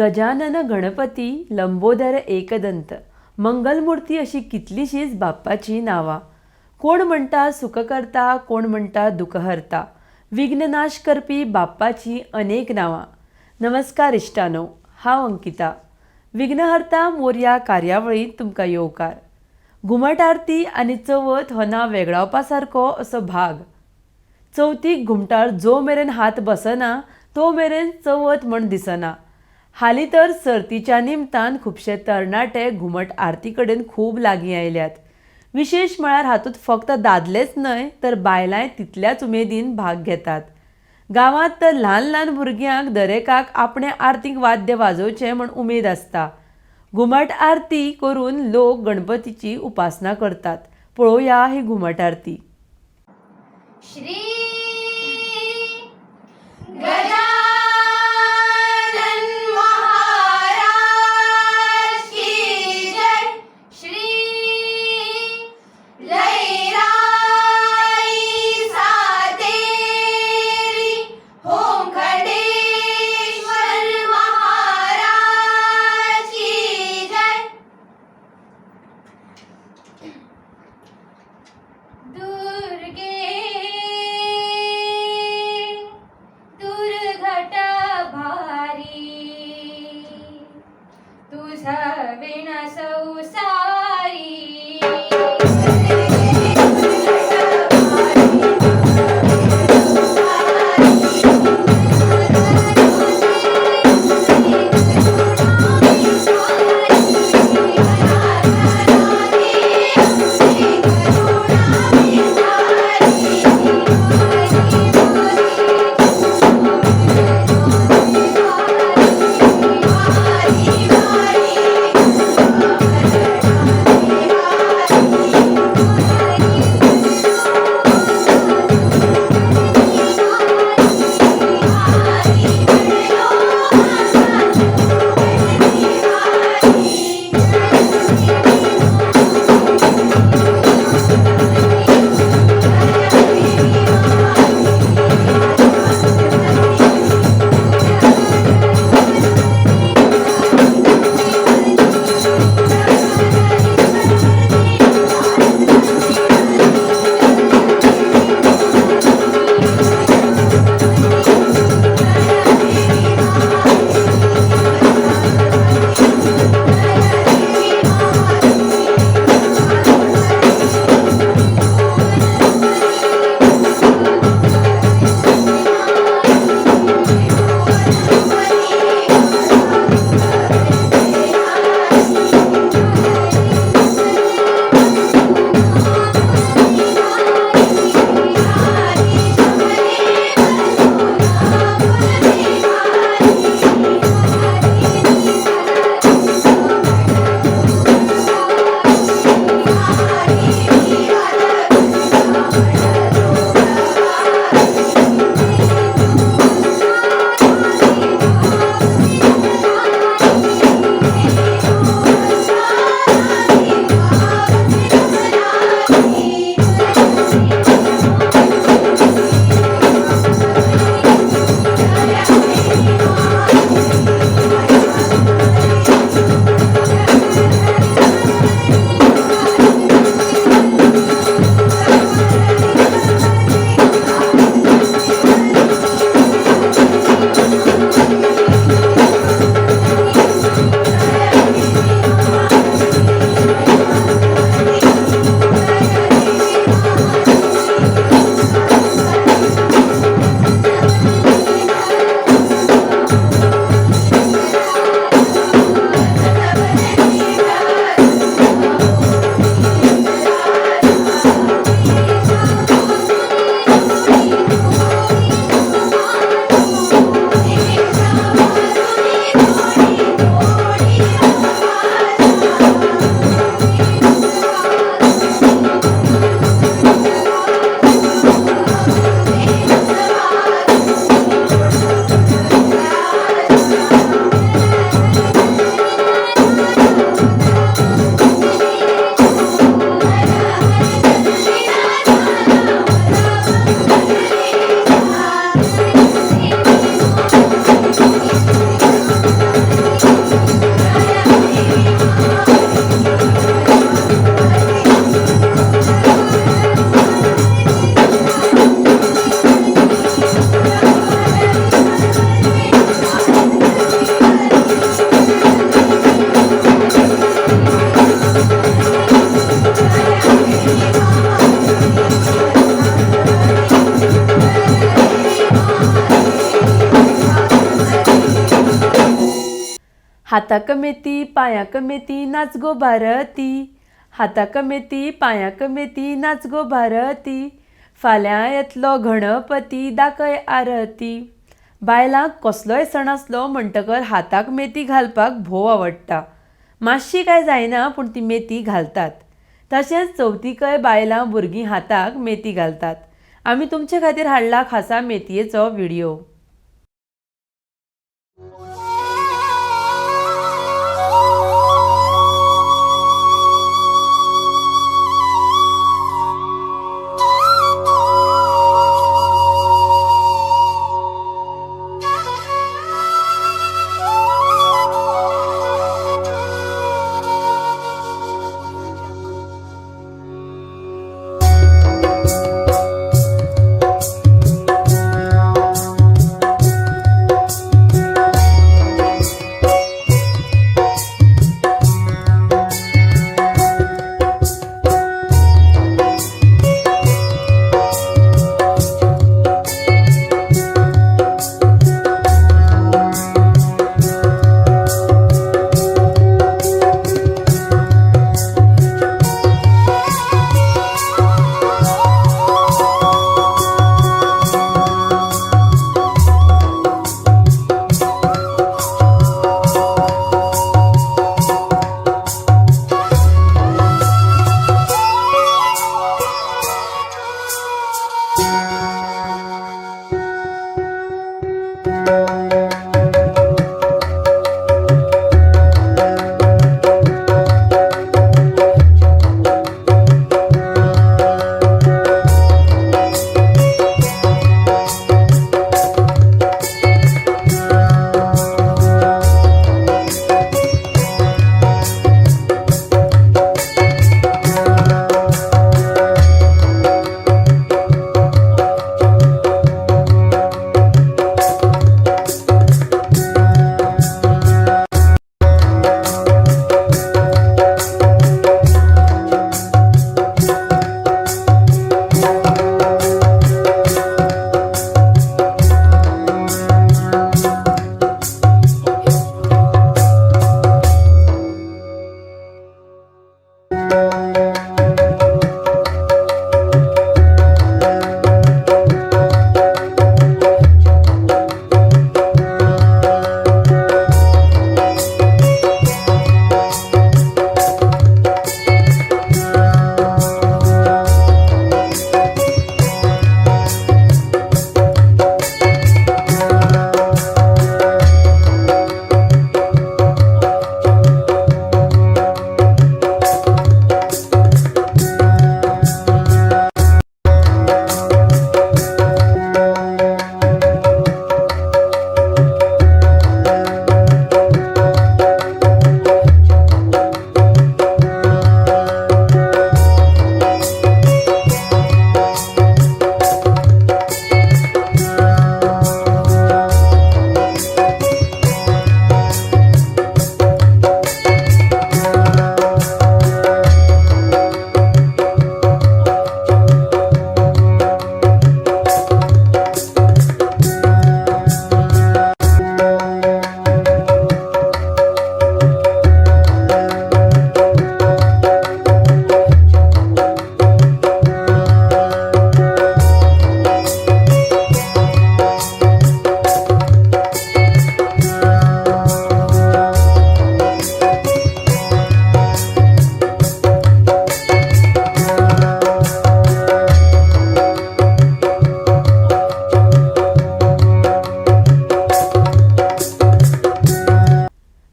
गजानन गणपती, लंबोदर एकदंत, मंगलमुर्ती अशी कितलीशींच बाप्पाचीं नांवां. कोण म्हणटा सुख करता, कोण म्हणटा दुख हरता. विघ्ननाश करपी बाप्पाचीं अनेक नांवां. नमस्कार इश्टानो, हांव अंकिता. विघ्नहर्ता मोरया कार्यावळींत तुमकां येवकार. घुमट आरती आनी चवथ हो ना वेगळावपा सारको असो भाग. चवथीक घुमटार जो मेरेन हात बसना तो मेरेन चवथ म्हण दिसना. हालीं तर सर्तीच्या निमतान खुबशे तरणाटे घुमट आरती कडेन खूब लागीं आयल्यात. विशेश म्हळ्यार हातूंत फक्त दादलेच न्हय तर बायलांय तितल्याच उमेदीन भाग घेतात. गांवांत तर ल्हान ल्हान भुरग्यांक दरेकाक आपणें आरतीक वाद्य वाजोवचें म्हण उमेद आसता. घुमट आरती करून लोक गणपतीची उपासना करतात. पळोवया ही घुमट आरती. श्री गजानन महाराज की जय. श्री लैराई सातेरी होंखडेश्वर महाराज की जय. दुर्गे हाताक मेथी पांयाक मेथी नाच गो भारती, हाताक मेथी पांयाक मेथी नाच गो भारती, फाल्यां येतलो गणपती दाखय आरती. बायलांक कसलोय सण आसलो म्हणटकर हाताक मेथी घालपाक भोव आवडटा. मातशी काय जायना पूण ती मेथी घालतात. तशेंच चवथीकय बायलां भुरगीं हाताक मेथी घालतात. आमी तुमचे खातीर हाडला खासा मेथयेचो व्हिडियो.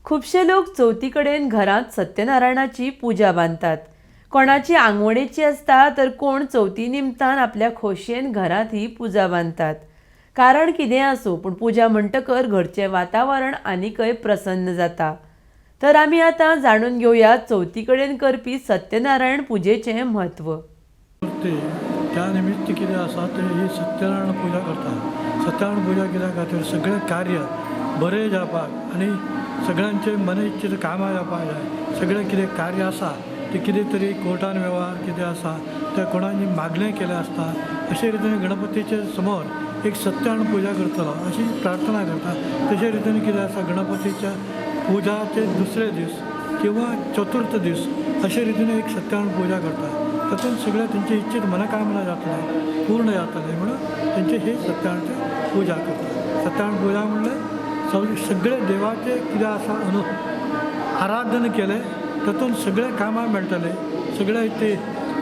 खुबशे लोक चवथी कडेन घरांत सत्यनारायणाची पुजा बांदतात. कोणाची आंगवणेची आसता तर कोण चवथी निमतान आपल्या खोशयेन घरांत ही पुजा बांदतात. कारण कितेंय आसूं पूण पुजा म्हणटकर घरचें वातावरण आनीकय प्रसन्न जाता. तर आमी आतां जाणून घेवया चवथी कडेन करपी सत्यनारायण पुजेचें म्हत्व. त्या निमित्त कितें आसा तें ही सत्यनारायण पुजा करता. सत्यनारायण पुजा कित्या खातीर सगळें कार्य बरें जावपाक आनी सगळ्यांचे मन इच्छित कामां जावपाक जाय. सगळें कितें कार्य आसा तें कितें तरी कोर्टान वेव्हार कितें आसा त्या कोणाची मागणें केलें आसता. अशे रितीन गणपतीचे समोर एक सत्यनारायण पुजा करतलो अशी प्रार्थना करता. तशे रितीन कितें आसा गणपतीच्या पुजाचे दुसरे दीस किंवा चतुर्थ दीस अशे रितीन एक सत्यनारायण पुजा करता. तातूंत सगळें तेंचे इच्छीत मनोकामना जातलें, पूर्ण जातलें म्हणून तेंचे ही सत्यनारायणची पुजा करता. सत्यनारायण पुजा म्हणल्यार सगळे देवाचे कितें आसा आराधन केलें तातूंत सगळें कामां मेळटलें, सगळें ते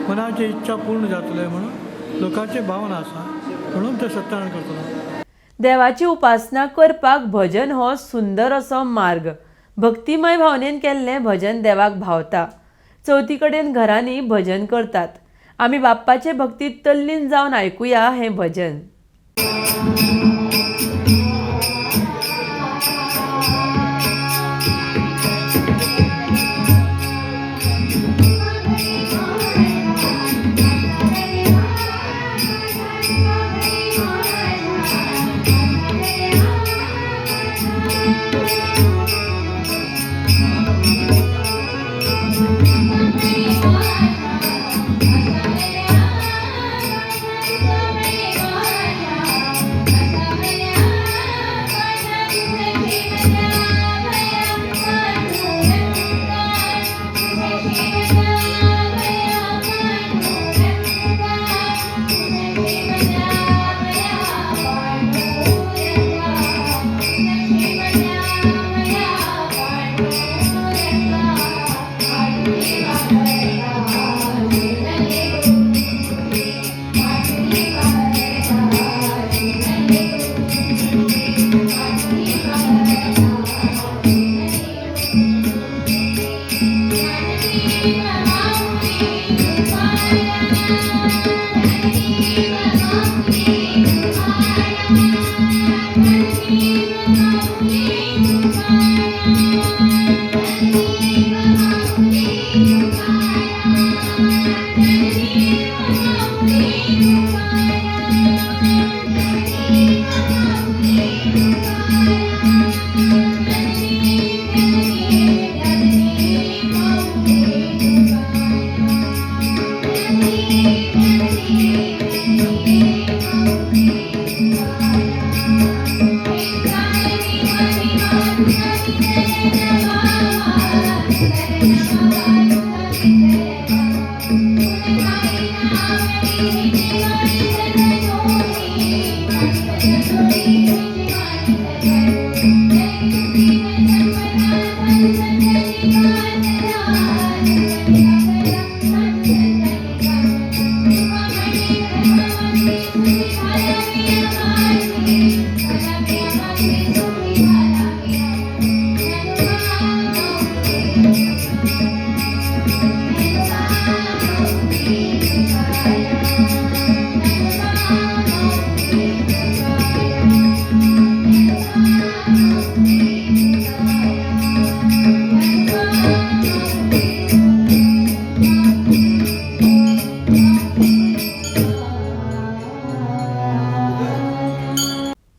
मनाची इच्छा पूर्ण जातलें म्हणून लोकांची भावना आसा म्हणून ते सत्यनारायण करतलो. देवाची उपासना करपाक भजन हो सुंदर असो मार्ग. भक्तिमय भावनेन केल्लें भजन देवाक भावता. चवथी कडेन घरांनी भजन करतात. आमी बाप्पाचे भक्तीत तल्लीन जावन आयकुया हें भजन.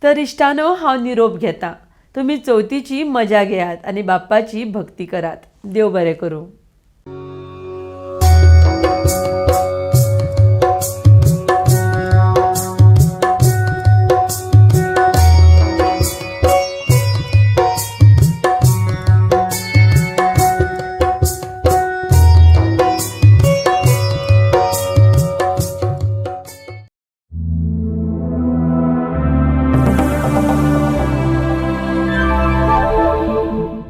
तर इश्टानो, हांव निरोप घेता. तुमी चवथीची मजा घेयात आनी बाप्पाची भक्ती करात. देव बरें करूं.